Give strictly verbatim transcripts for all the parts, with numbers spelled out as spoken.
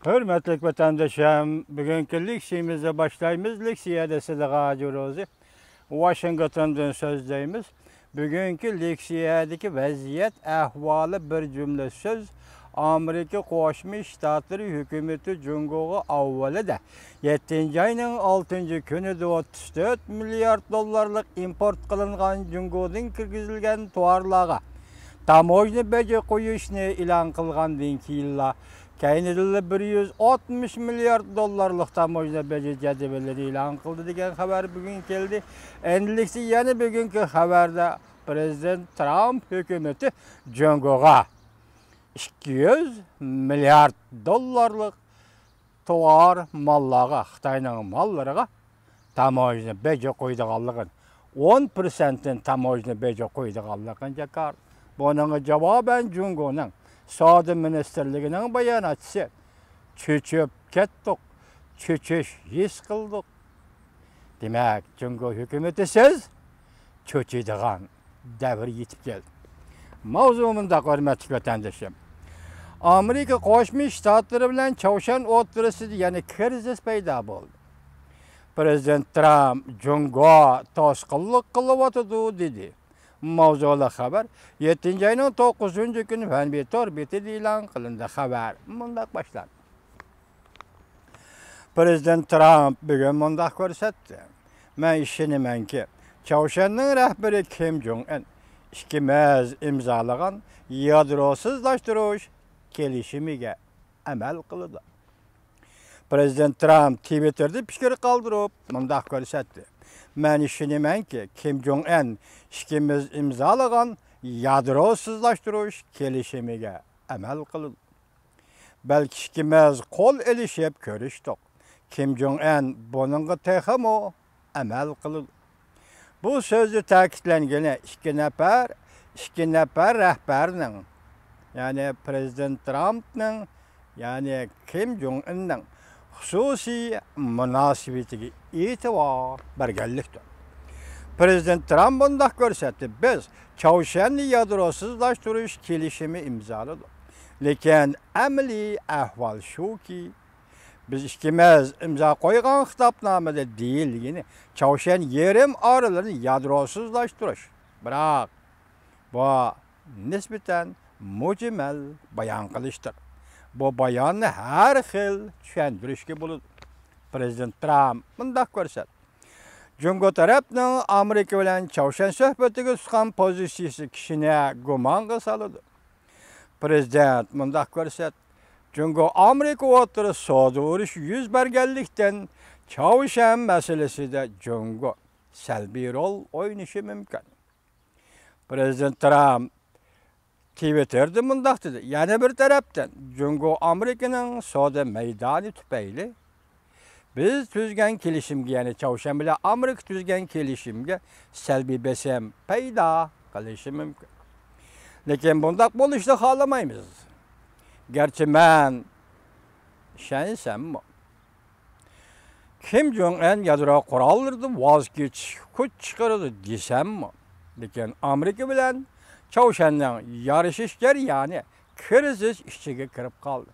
ھۆرمەتلىك ۋەتەندىشىم، بۈگۈنكى لېكسىيىمىزنى باشلايمىز. لېكسىيەدە سىلىغا ھاجى روزى، ۋاشىنگتوندىن سۆزلەيمىز. بۈگۈنكى لېكسىيەدىكى ۋەزىيەت ئەھۋالى بىر جۈملە سۆز. ئامېرىكا قوشما شتاتلىرى ھۆكۈمىتى جۇڭگوغا ئاۋۋىلىدە يەتتىنچى ئاينىڭ ئالتىنچى كۈنىدە ئوتتۇز تۆت مىليارد دوللارلىق ئىمپورت قىلىنغان جۇڭگودىن كىرگۈزۈلگەن تاۋارلارغا تاموژنا بېجى قويۇشنى ئېلان قىلغاندىن كېيىنلا، كەينىدىنلا بىر يۈز ئاتمىش مىليارد دوللارلىق تاموژنا بېجى جەدۋىلىنى ئېلان قىلدى دېگەن خەۋەر بۈگۈن كەلدى. ئەندىلىكسى يەنە بۈگۈنكى خەۋەردە پرېزىدېنت ترامپ ھۆكۈمىتى جۇڭگوغا ئىككى يۈز مىليارد دوللارلىق تاۋار ماللارغا، خىتاينىڭ ماللىرىغا تاموژنا بېجى قويىدىغانلىقىنى، ئون پىرسەنتتىن تاموژنا بېجى قويىدىغانلىقىنى جاكارلىدى. بۇنىڭغا جاۋابەن جۇڭگونىڭ سودا مىنىستىرلىكىنىڭ باياناتچىسى، چۆچۈپ كەتتۇق، چۆچۈش ھېس قىلدۇق. دېمەك، جۇڭگو ھۆكۈمىتى سىز چۆچۈيدىغان دەۋر يېتىپ كەلدى. ماۋزۇ مۇنداق، ھۆرمەتلىك ۋەتەندىشىم. ئامېرىكا قوشما شتاتلىرى بىلەن چاۋشيەن ئوتتۇرىسىدا يەنە كىرىزىس پەيدا بولدى. پرېزىدېنت ترامپ جۇڭگو توسقۇنلۇق قىلىۋاتىدۇ، دېدى. ماۋزۇلۇق خەۋەر يەتتىنچى ئاينىڭ توققۇزىنچى كۈنى فەنبى تور بېتىدە ئېلان قىلىندى. خەۋەر مۇنداق باشلاندى. پرېزىدېنت ترامپ بۈگۈن مۇنداق كۆرسەتتى: مەن ئىشىنىمەنكى، چاۋشيەننىڭ رەھبىرى كىم جۇڭ ئىن ئىككى مەز ئىمزالىغان يادروسىزلاشتۇرۇش كېلىشىمىگە ئەمەل قىلىدۇ. پرېزىدېنت ترامپ تىۋىتتېردا پىكىر قالدۇرۇپ مۇنداق كۆرسەتتى: مەن ئىشىنىمەنكى، كىم جۇڭ ئىن ئىككىمىز ئىمزالىغان يادروسىزلاشتۇرۇش كېلىشىمىگە ئەمەل قىلىدۇ. بەلكى ئىككىمىز قول ئېلىشىپ كۆرۈشتۇق. كىم جۇڭ ئىن بۇنىڭغا تېخىمۇ ئەمەل قىلىدۇ. بۇ سۆزدە تەكىتلەنگىنى ئىككى نەپەر، ئىككى نەپەر رەھبەرنىڭ، يەنى پرېزىدېنت ترامپنىڭ، يەنى كىم جۇڭ ئىننىڭ خۇسۇسىي مۇناسىۋىتىگە ئېتىبار بەرگەنلىكتۇر. پرېزىدېنت ترامپ مۇنداق كۆرسەتتى: بىز چاۋشيەننى يادروسىزلاشتۇرۇش كېلىشىمى ئىمزالىدۇق. لېكىن ئەمەلىي ئەھۋال شۇكى، بىز ئىككىمىز ئىمزا قويغان خىتابنامىدا دېيىلگىنى چاۋشيەن يېرىم ئارىلىنى يادروسىزلاشتۇرۇش. بىراق، بۇ نىسبەتەن مۇجمەل بايان قىلىشتۇر. بۇ باياننى ھەر خىل چۈشەندۈرۈشكە بولىدۇ. پرېزىدېنت ترامپ مۇنداق كۆرسەتتى: جۇڭگو تەرەپنىڭ ئامېرىكا بىلەن چاۋشيەن سۆھبىتىگە تۇتقان پوزىتسىيىسى كىشىنى گۇمانغا سالىدۇ. پرېزىدېنت مۇنداق كۆرسەتتى: جۇڭگو ئامېرىكا ئوتتۇرا سودا ئۇرۇشى يۈز بەرگەنلىكتىن، چاۋشيەن مەسىلىسىدە جۇڭگو سەلبىي رول ئوينىشى مۇمكىن. پرېزىدېنت ترامپ تىۋىتتېردا مۇنداق دېدى: يەنە بىر تەرەپتىن، جۇڭگو ئامېرىكىنىڭ سودا مەيدانى تۈپەيلى بىز تۈزگەن كېلىشىمگە، يەنى چاۋشيەن بىلەن ئامېرىكا تۈزگەن كېلىشىمگە سەلبىي بېسىم پەيدا قىلىشى مۇمكىن. لېكىن بۇنداق بولۇشىنى خالىمايمىز. گەرچە مەن ئىشەنسەممۇ، كىم جۇڭ ئىن يادرو قوراللىرىدىن ۋاز كېچىشكە كۈچ چىقىرىدۇ دېسەممۇ، لېكىن ئامېرىكا بىلەن چاۋشيەننىڭ يارىشىش جەريانى كىرىزىس ئىچىگە كىرىپ قالدى.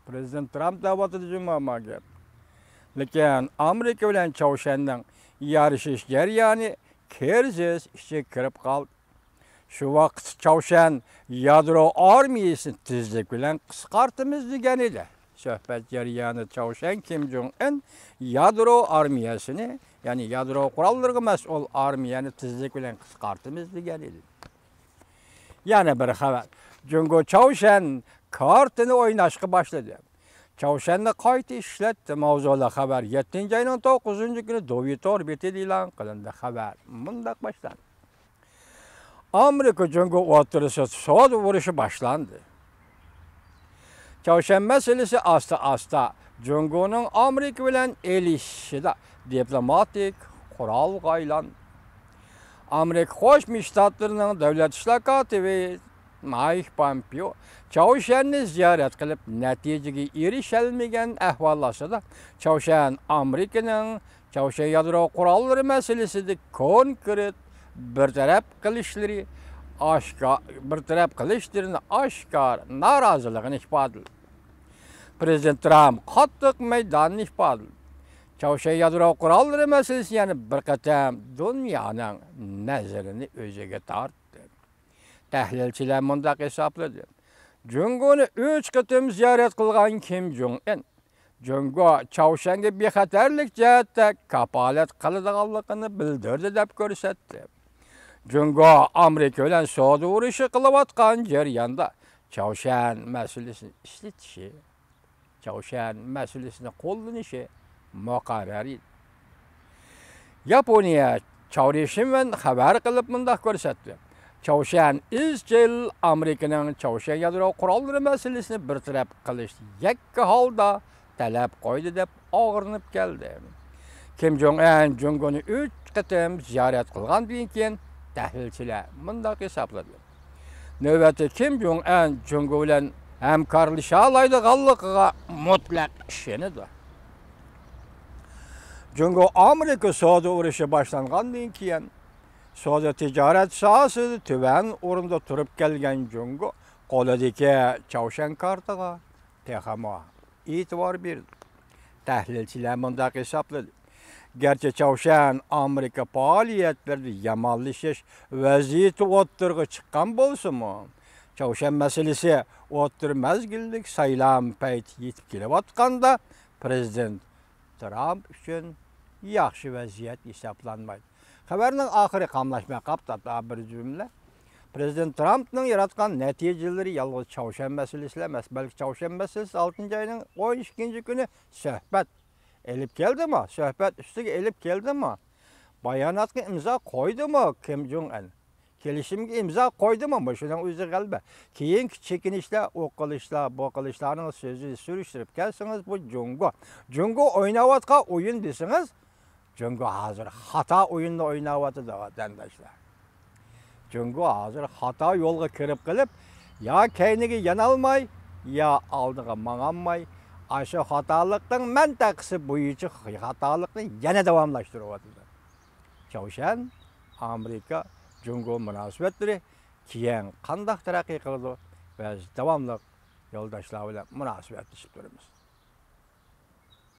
پرېزىدېنت ترامپ دەۋاتىدۇ جۇمۇ ما گەپ. لېكىن ئامېرىكا بىلەن چاۋشيەننىڭ يارىشىش جەريانى كىرىزىس ئىچىگە كىرىپ قالدى. شۇ ۋاقىتتا چاۋشيەن يادرو ئارمىيەسىنى تېزلىك بىلەن قىسقارتىمىز دېگەن ئىدى. سۆھبەت جەريانىدا چاۋشيەن كىم جۇڭ ئىن يادرو ئارمىيەسىنى، يەنى يادرو قوراللىرىغا مەسئۇل ئارمىيەنى تېزلىك بىلەن قىسقارتىمىز دېگەن ئىدى. يەنە بىر خەۋەر. جۇڭگو چاۋشيەن كارتىنى ئويناشقا باشلىدى. چاۋشيەننى قايتا ئىشلەتتى. ماۋزۇلۇق خەۋەر يەتتىنچى ئاينىڭ توققۇزىنچى كۈنى دوۋيتور بېتىدە ئېلان قىلىندى. خەۋەر مۇنداق باشلاندى: ئامېرىكا جۇڭگو ئوتتۇرىسىدا سودا ئۇرۇشى باشلاندى. چاۋشيەن مەسىلىسى ئاستا-ئاستا جۇڭگونىڭ ئامېرىكا بىلەن ئېلىشىشىدا دىپلوماتىك قورالغا ئايلاندى. ئامېرىكا قوشما شتاتلىرىنىڭ دۆلەت ئىشلار كاتىپى مايك پومپېئو چاۋشيەننى زىيارەت قىلىپ، نەتىجىگە ئېرىشەلمىگەن ئەھۋال ئاستىدا، چاۋشيەن ئامېرىكىنىڭ چاۋشيەن يادرو قوراللىرى مەسىلىسىدە كونكرېت بىر تەرەپ قىلىشلىرى ئاشكا-، بىر تەرەپ قىلىشلىرىنى ئاشكارا نارازىلىقىنى ئىپادىلىدى. پرېزىدېنت ترامپ قاتتىق مەيداننى ئىپادىلىدى. چاۋشيەن يادرو قوراللىرى مەسىلىسى يەنە بىر قېتىم دۇنيانىڭ نەزىرىنى ئۆزىگە تارتتى. تەھلىلچىلەر مۇنداق ھېسابلىدى: جۇڭگونى ئۈچ قېتىم زىيارەت قىلغان كىم جۇڭ ئىن جۇڭگو چاۋشيەنگە بىخەتەرلىك جەھەتتە كاپالەت قىلىدىغانلىقىنى بىلدۈردى دەپ كۆرسەتتى. جۇڭگو ئامېرىكا بىلەن سودا ئۇرۇشى قىلىۋاتقان جەرياندا چاۋشيەن مەسىلىسىنى ئىشلىتىشى، چاۋشيەن مەسىلىسىنى قوللىنىشى مۇقەررەر ئىدى. ياپونىيە چاۋرى شىنۋېن خەۋەر قىلىپ مۇنداق كۆرسەتتى: چاۋشيەن ئىزچىل ئامېرىكىنىڭ چاۋشيەن يادرو قوراللىرى مەسىلىسىنى بىر تەرەپ قىلىشنى يەككە ھالدا تەلەپ قويدى دەپ ئاغرىنىپ كەلدى. كىم جۇڭ ئەن جۇڭگونى ئۈچ قېتىم زىيارەت قىلغاندىن كېيىن، تەھلىلچىلەر مۇنداق ھېسابلىدى: نۆۋەتتە كىم جۇڭ ئەن جۇڭگو بىلەن ھەمكارلىشالايدىغانلىقىغا مۇتلەق ئىشىنىدۇ. جۇڭگو ئامېرىكا سودا ئۇرۇشى باشلانغاندىن كېيىن، سودا تىجارەت ساھەسىدە تۆۋەن ئورۇندا تۇرۇپ كەلگەن جۇڭگو قولىدىكى چاۋشيەن كارتىغا تېخىمۇ ئېتىبار بېرىدۇ. تەھلىلچىلەر مۇنداق ھېسابلىدى: گەرچە چاۋشيەن ئامېرىكا پائالىيەتلىرىدە يامانلىشىش ۋەزىيىتى ئوتتۇرىغا چىققان بولسىمۇ، چاۋشيەن مەسىلىسى ئوتتۇرا مەزگىللىك سايلام پەيتى يېتىپ كېلىۋاتقاندا، پرېزىدېنت ترامپ ئۈچۈن ياخشى ۋەزىيەت ھېسابلانمايدۇ. خەۋەرنىڭ ئاخىرى قاملاشماي قاپتۇ، بىر جۈملە. پرېزىدېنت ترامپنىڭ ياراتقان نەتىجىلىرى يالغۇز چاۋشيەن مەسىلىسىلا ئەمەس، بەلكى چاۋشيەن مەسىلىسى ئالتىنچى ئاينىڭ ئون ئىككىنچى كۈنى سۆھبەت ئېلىپ كەلدىمۇ؟ سۆھبەت ئۈستىگە ئېلىپ كەلدىمۇ؟ باياناتقا ئىمزا قويدىمۇ كىم جۇڭ ئەن؟ كېلىشىمگە ئىمزا قويدىمۇ؟ مۇشۇنىڭ ئۆزى غەلىبە. كېيىنكى چېكىنىشلەر، ئۇ قىلىشلار، بۇ قىلىشلارنىڭ سۆزىنى سۈرۈشتۈرۈپ كەلسىڭىز، بۇ جۇڭگو. جۇڭگو ئويناۋاتقان ئويۇن دېسىڭىز، جۇڭگو ھازىر خاتا ئويۇننى ئويناۋاتىدۇ، ۋەتەنداشلار. جۇڭگو ھازىر خاتا يولغا كىرىپ قېلىپ، يا كەينىگە يانالماي، يا ئالدىغا ماڭالماي، ئاشۇ خاتالىقنىڭ مەنتىقىسى بويىچە خاتالىقنى يەنە داۋاملاشتۇرۇۋاتىدۇ. چاۋشيەن، ئامېرىكا، جۇڭگو مۇناسىۋەتلىرى كېيىن قانداق تەرەققىي قىلىدۇ؟ بىز داۋاملىق يولداشلار بىلەن مۇناسىۋەتلىشىپ تۇرىمىز.